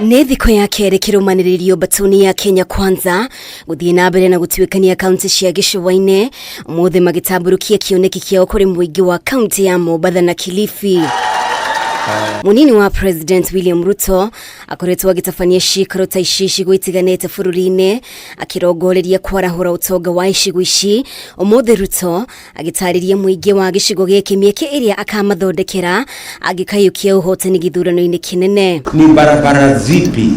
Nĩ thikũ ya kerĩ kĩrũmanĩrĩrio mbatuni ya Kenya Kwanza gũthiĩ na mbere na gũtuĩkania kaunti cia gĩcũa-inĩ, ũmũthĩ magĩtambũrũkia kĩoneki kĩao kũrĩ mũingĩ wa kaunti ya Mombatha na Kilifi. Mũnini wa President William Ruto akoretwo agĩtabania ciikaro ta ici icigo itiganĩte bũrũri-inĩ, akĩrongoreria kwarahũra ũtonga wa icigo ici. Ũmũthĩ Ruto agĩtarĩria mũingĩ wa gĩcigo gĩkĩ mĩeke ĩrĩa akamathondekera angĩkaiyũkia ũhotani gĩthurano-inĩ kĩnene. Ni barabara zipi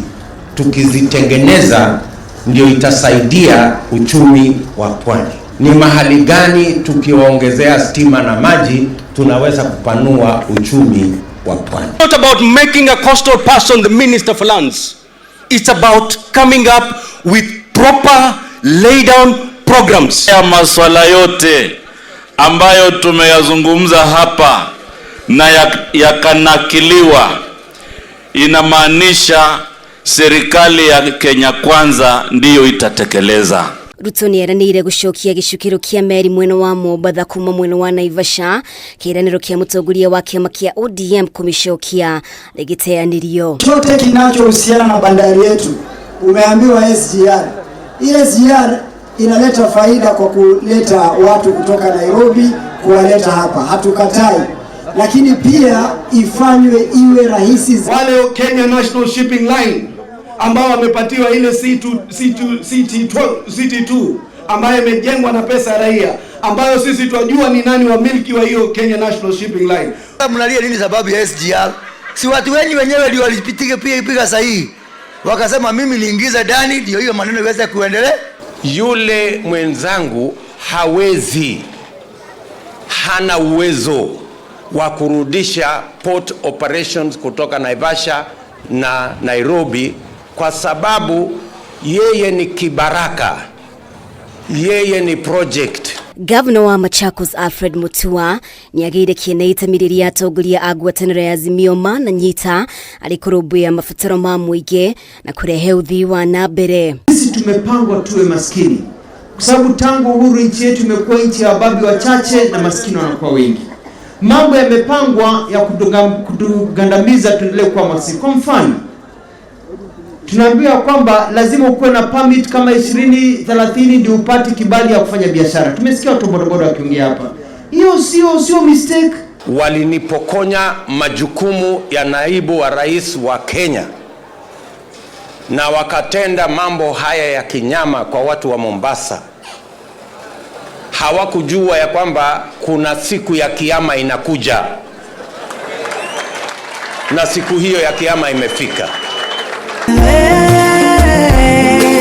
tukizitengeneza ndio itasaidia uchumi wa pwani? Ni mahali gani tukiwaongezea stima na maji tunaweza kupanua uchumi wa pwani? Not about making a coastal person the minister for lands. It's about coming up with proper lay down programs. Ya maswala yote ambayo tumeyazungumza hapa na yakanakiliwa, inamaanisha serikali ya Kenya Kwanza ndiyo itatekeleza. Ruto nĩ eranĩire gũcokia gĩcukĩro kĩa meri mwena wa Mombatha kuma mwena wa Naivasha, kĩĩranĩro kĩa mũtongoria wa kĩama kĩa ODM kũmĩcokia rĩgĩteanĩrio. Chote kinachohusiana na bandari yetu umeambiwa SGR. Hii SGR inaleta faida kwa kuleta watu kutoka Nairobi kuwaleta hapa, hatukatai, lakini pia ifanywe iwe rahisi. Wale Kenya National Shipping Line ambao wamepatiwa ile C2, C2, CT12, CT2 ambayo imejengwa na pesa ya raia, ambayo sisi twajua ni nani wamiliki wa hiyo Kenya National Shipping Line. Mnalia nini sababu ya SGR? Si watu wenyu wenyewe ndio walipiga piga sahihi, wakasema mimi niingize ndani ndio hiyo maneno iweze kuendelea. Yule mwenzangu hawezi, hana uwezo wa kurudisha port operations kutoka Naivasha na Nairobi kwa sababu yeye ni kibaraka, yeye ni project. Gavana wa Machakos Alfred Mutua nĩagĩire kĩene itemi rĩrĩa atongoria a ngwatanĩro ya Azimio mananyita arĩ kũrũmbũiya mabataro ma mũingĩ na kũrehe ũthii wa na mbere. Sisi tumepangwa tuwe maskini kwa sababu tangu uhuru nchi yetu imekuwa nchi ya wababi wachache na maskini wanakuwa wengi. Mambo yamepangwa ya kutugandamiza tuendelee kuwa maskini. Kwa mfano, tunaambiwa kwamba lazima ukuwe na permit kama 20 30 ndio upate kibali ya kufanya biashara. Tumesikia watu bodaboda wakiongea hapa. Hiyo sio mistake. Walinipokonya majukumu ya naibu wa rais wa Kenya na wakatenda mambo haya ya kinyama kwa watu wa Mombasa. Hawakujua ya kwamba kuna siku ya kiama inakuja, na siku hiyo ya kiama imefika.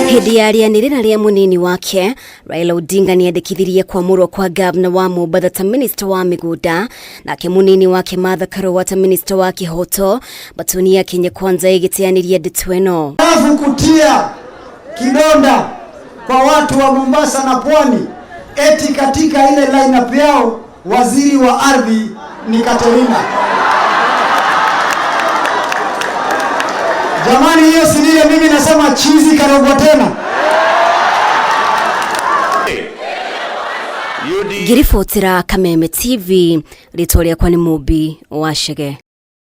Hĩndĩ ya rĩanĩrĩra rĩa mũnini wake Raila Odinga nĩendekithirie kwamũrwo kwa gavana wa Mombatha ta minista wa mĩgũnda, nake mũnini wake Martha Karua ta minista wa kĩhoto. Mbatuni ya Kenya Kwanza ĩgĩteanĩria ndeto ĩno. Alafu kutia kidonda kwa watu wa Mombasa na Pwani, eti katika ile lineup yao waziri wa ardhi ni Katerina. Jamani, hiyo si ile mimi nasema chizi karogwa tena. Ngĩribotera Kameme TV, rĩtwa rĩakwa nĩ Mũmbi wa Chege.